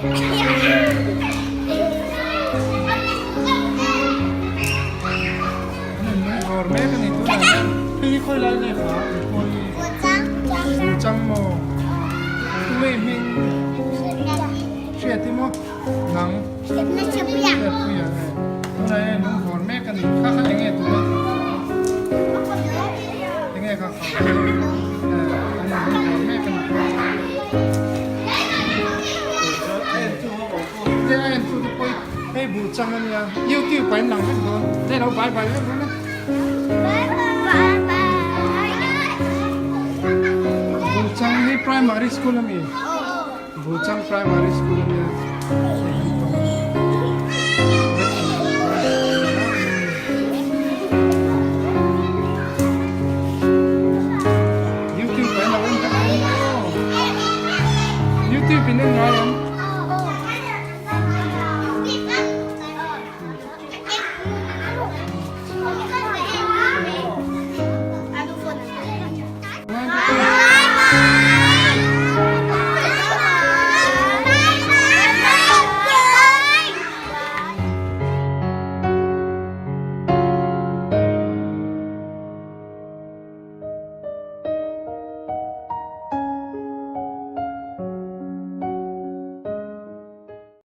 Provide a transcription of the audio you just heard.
An in lung vawr mek a ni tunah hian hei hi khawi lai nge kha an khawi hi Buchang maw tunge i hming hriat i maw nang hriatpuia e tunah hian lung vawr mek a ni kha kha enge tuna enge kha kha e an in lung vawr mek a ni. Te a en chu te pawh hei buh chang a nia youtube ah in lang vek dawn te lo bye bye vek dawn e. Buh chang hi primary school a mi buh chang primary school a nia youtube ah in lo en vek dawn aw youtube in en ngai ang.